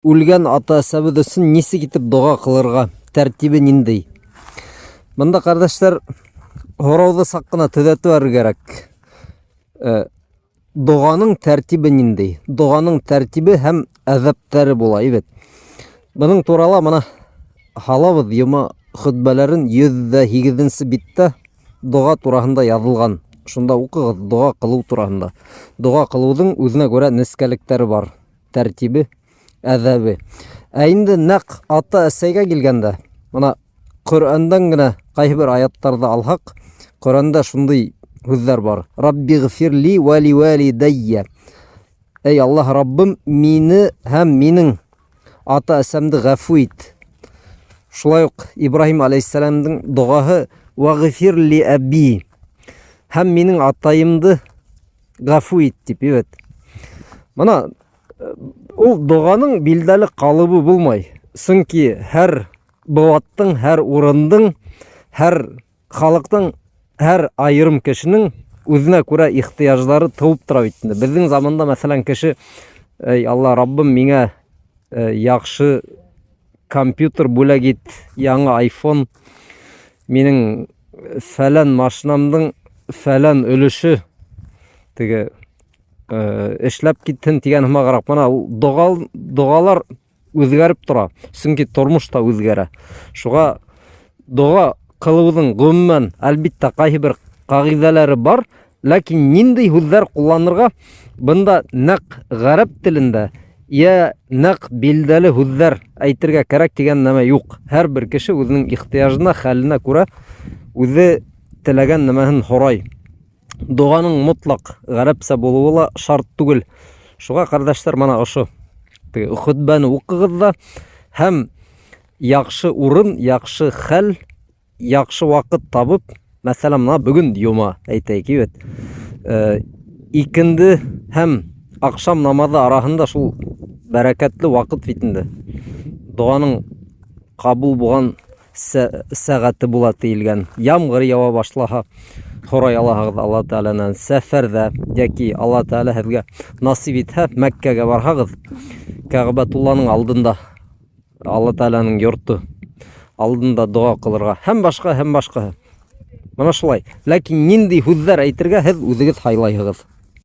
Үлгән ата-әсәбеҙ өсөн нисек итеп доға ҡылырға, тәртибе ниндәй? Бында, ҡәрҙәштәр, һорауҙы саҡ ҡына төҙәтеп ебәрергә кәрәк. Э, доғаның тәртибе ниндәй? Доғаның тәртибе һәм әҙәптәре була, бит. Бының турала мына һалабыҙ йома хөтбәләрен 108 биттә доға тураһында яҙылған. Шунда уҡығыҙ доға ҡылыу тураһында. Доға ҡылыуҙың үҙенә күрә нескәлектәре бар. Тәртибе, әҙәбе. Ә инде нәҡ ата-әсәйгә килгәндә, мына Ҡөрьәндән генә ҡайһы бер аяттарҙы алһаҡ, Ҡөрьәндә шундый һүҙҙәр бар. Раббигъфирли ва ливалидайя. Эй Аллаһ Раббым, мине һәм минең ата-әсәмде ғәфү ит. Шулай уҡ Ибраһим алейһиссәләмдең доғаһы вағфир ли әби. Һәм минең атайымды ғәфү ит тип, бит. Мына ул доғаның билдәле ҡалыбы булмай. Сөнки һәр быуаттың, һәр урындың, һәр халыҡтың, һәр айырым кешенең үҙенә күрә ихтыяждары тыуып тора бит инде. Беҙҙең заманда, мәҫәлән, кеше, эй, Алла, Раббым, миңә яҡшы компьютер бүләк ит, яңы iPhone, минең фәлән машинамдың фәлән өлөшө теге эшләп китһен тигән һымағыраҡ. Мына ул доғалар үҙгәреп тора, сөнки тормош та үҙгәрә. Шуға доға ҡылыуҙың ғөмүмән, әлбиттә, ҡайһы бер ҡағиҙәләре бар, ләкин ниндәй һүҙҙәр ҡулланырға, бында нәҡ ғәрәп телендә йә нәҡ билдәле һүҙҙәр әйтергә кәрәк тигән нәмә юҡ. Һәр бер кеше үҙенең ихтыяжына, хәленә күрә үҙе теләгән нәмәһен һорай. Доғаның мотлаҡ ғәрәпсә булыуы ла шарт түгел. Шуға, ҡәрҙәштәр, мына ошо теге хөтбәне уҡығыҙ ҙа һәм яҡшы урын, яҡшы хәл, яҡшы ваҡыт табып, мәҫәлән, мына бөгөн йома, әйтәйек, бит. Икенде һәм аҡшам намаҙы араһында шул бәрәкәтле ваҡыт бит инде. Доғаның ҡабул булған сәғәте була тиелгән. Ямғыр яуа башлаһа, һорай алаһығыҙ Алла Тәғәләнән. Сәфәрҙә йәки Алла Тәғәлә һеҙгә насип итһә, Мәккәгә барһағыҙ, Кәғбәтулланың алдында, Алла Тәғәләнең йорты алдында доға ҡылырға һәм башҡа, һәм башҡаһы. Мына шулай. Ләкин ниндәй һүҙҙәр әйтергә һеҙ үҙегеҙ һайлайһығыҙ.